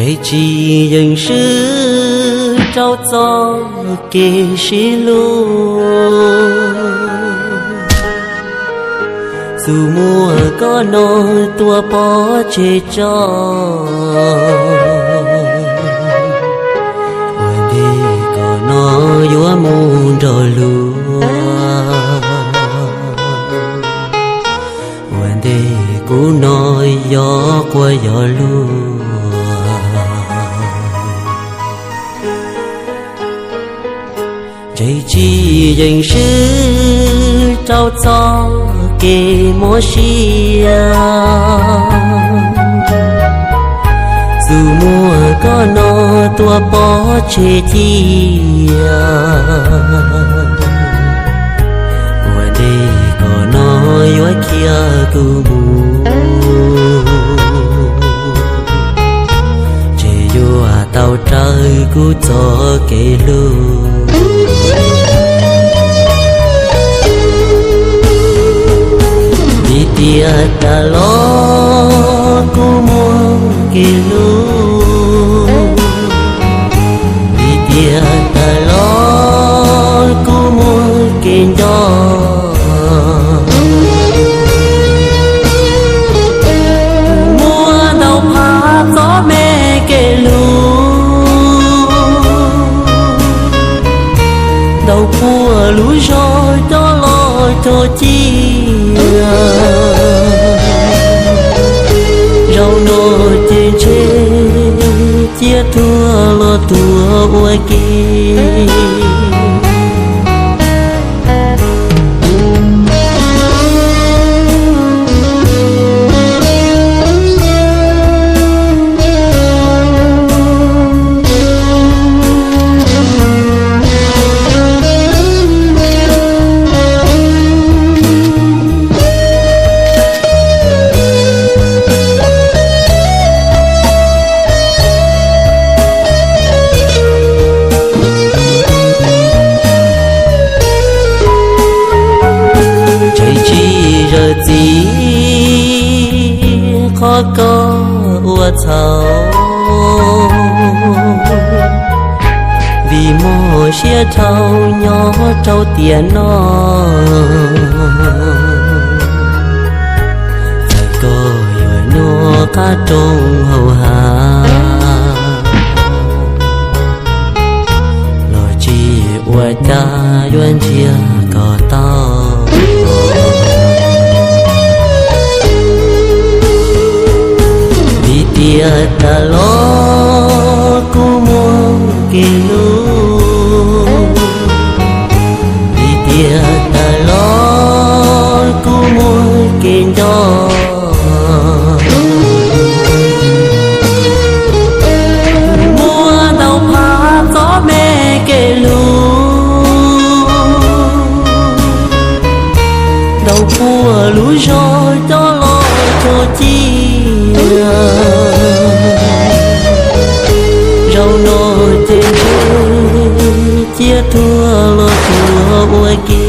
Ces tsis yeem swb rau txoj kev sib hlub, xub muaj koj no tuaj pov tseg tso. Ua ntej koj no yuav mus nrog luag, ua ntej kuv no yog quas yog luag. Ces tsis yeem swb rau txoj kev mob siab, xub muaj koj no tuaj pov tseg cia. Ua ntej koj no yuav khiav kuv mus, ces yuav tau raws kuv txoj kev hlub. Vim tias tas los kuv muaj kev hlub, vim tias tas los kuv muaj kev nco. Muaj ntau phab txom me kev hlub, ntau puas lub zog coj los cog cia. Zaum no ces ntshe cia tuag los tuag ua ke. Ces tsis zawm txim qhov koj ua txhaum, vim mob siab dhau nyob rau tiam no. Txawm koj yuav nyob qab rooj hauv hav los tsis ua cas yuav ntsiag kom tau. Vim tias tas los kuv muaj kev hlub, vim tias tas los kuv muaj kev nco. Muaj ntau phab txom me kev hlub, ntau puas lub zog coj los cog cia. Zaum no ces ntshe cia tuag los tuag ua ke.